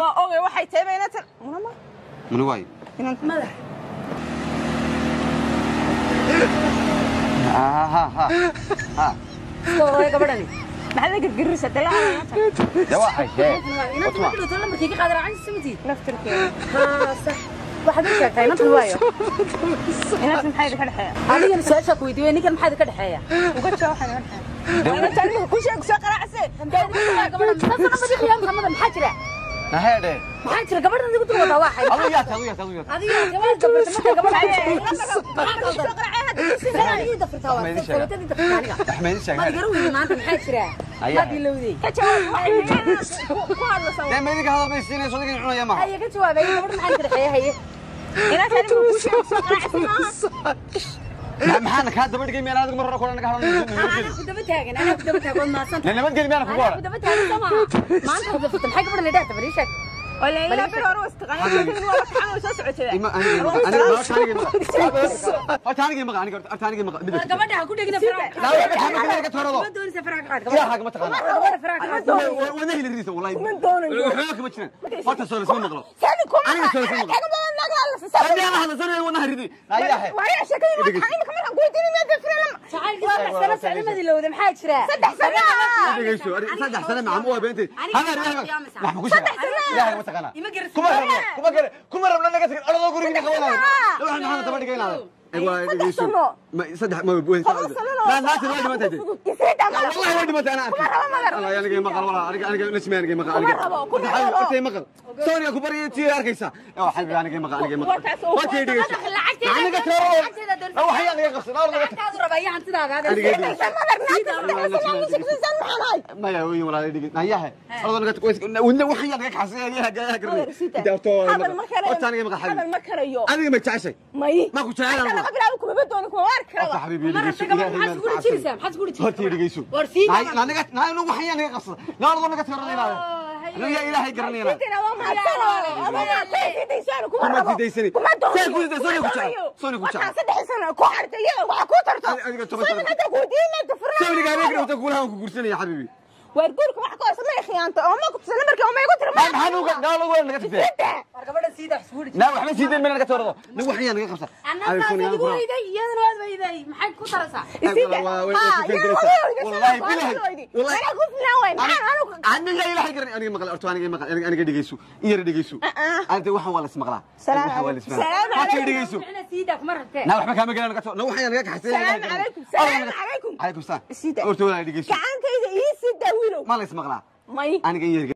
Waa ogay waxay tahay inantan muna Muna waay. Inanta madax. Ha ha ha ha. Soo gabadhani. Maxaa la gargarisa dalaa inanta? De waxay shee. Inanta ma dhigto lambarkii ka qaadan raacin samtii. Laftirkeeda. Ha sax. Waxaad u sheegtay inantan waayo. Inantan maxay ka dhaxeeya? Adigana su'aasha ku weydiiyay ninkan maxaa ka dhaxeeya? Uga jawaab waxaan ka dhaxeeya. Inantan ku sheeg soo qaraacse. Gabadhan sanad qiyaam samada maxaa jira? Naheede. Maxaa jira gabadhan adigu dul wadaa waxay. Adigu yaa tahay, adigu yaa tahay. Adiga gabadha gabadha marka gabadha soo qaraacay hadda. Sanadii dafirtaa waa sababtadii dafirtaa aniga. Axmed sheeg. Ma garan weyn maanta maxaa jira? Ma bilowday. Ka jawaab waxay ku hadlaysaa. De meediga hadal bay siinayso adiga cunaya ma. Haye ka jawaabay gabadhan maxaa ka dhaxeeya haye? Inantan ku sheeg soo qaraacse maaha. Maxaan ka daba dhigay meel adigu mar hore ku naga hadlan. Anaa ku daba taagan, anaa ku daba taagan waad mahadsan. Nabad geli meel ku Anaa ku daba taagan soo maaha. Maanta ku dafirta maxay gabadhan la dhaata bal ii sheeg. Wala ila bir hore istaqaan sheekadu waa taxan soo socotay. Ima aniga aniga horta aniga maqa aniga horta aniga maqa. War gabadha ha ku dhigina faraha. La waxa ka ma ka toorado. Ma doonaysa faraha ka qaad Yaa xaq ma taqaan. Gabadha faraha ka qaad. Wana heli riisa wallahi. Ma doonayo. Wuxuu kama jiran. Horta soo lasma maqlo. Sani kuma. Aniga soo lasma maqlo. Kaga badan naga la soo. Aniga la hadla soo wana ridi. Ayaa. Waa sheekadu waa taxan imika markaan ku weydiinay ma dafira lama. Jacaylkii 3 sano socday lowda maxaa jira? 3 sano. Dhageyso 3 sano macam waa beentay. Hada riyaa. Wax ma ku sheegay. Ilaahay ma taqana. Ima garas. Kuma rabno. Kuma garan. Kuma rabno naga tagin. Ordo guriga qabanayo. Waxaan maxaa daba dhigaynaa. Waa dhageyso. Ma 3 ma way. La la waa dhimantay. Wallahi waa dhimantay ana arkay. Allah aniga maqal wala aniga aniga nasmi aniga maqal aniga. Horta maqal. Sooniga ku bariyay tii arkaysa. Waa xabibi aniga maqal aniga maqal. Waa tii dhageyso. Aniga taro. Waxay aniga qabsan ordo. Lacagtaadu rabaa iyo hantidaada. Maya way wala dhigay. Nayaha. Ordo naga wadna waxay aniga kaxsay yaa gaa garnay. Inta horta horta aniga maqal xabibi. Hadal ma karayo. Aniga ma jeceshay. May. Ma ku jecel aniga. Laga bilaabo kuma doono kuma waar karo. Horta xabibi Ma rabta gabadha maxaad isku dhijinaysaa? Maxaad isku dhijinaysaa? Horta dhigayso. War sii aniga aniga waxay aniga qabsada. La ordo naga tiro inaad. Aniga ilaahay garanayna. Sidina waa mahadsan oo ama ma sidaysan kuma Kuma rabo. sidaysani. Kuma doonayo. Saan ku siday, Sonia ku jecel. Sonia ku jecel. Waxaan 3 sano ku hartay iyaga waxa ku tarto. Adiga 10 sano. Hadda ku diinay dafrana. Sooniga aniga horta kuulaha ku guursanaya xabibi. Waar guurka wax ka horsa ma khiyaanto oo ma kubsan lambarka oo ma igu tiro. Maxaan uga dhaalo wala naga tagtay. War gabadha siida wax isku dhijin. Na waxba siideen meel naga toorado. Nin waxay naga qabsa. Anna saas adigu weyday iyadana waad weyday. Maxay ku taraysaa? Wallahi billahi. Wallahi Ana ku filan way. Maxaan anu aniga ilaahay garanay aniga maqal horta aniga maqal aniga aniga dhageyso. In yar dhageyso. Anta waxan waa la ismaqlaa. Salaam Waxan waa la ismaqlaa. salaam Horta calaykum. dhageyso. Micna siida kuma rabtee. Na waxba kaama garan naga toor. Na waxay naga kaxsay. Salaam calaykum. Salaam calaykum. Calaykum salaam. Sida. Horta walaal dhageyso. Gacantayda ii sida wiilow. Ma la ismaqlaa. May. Aniga in yar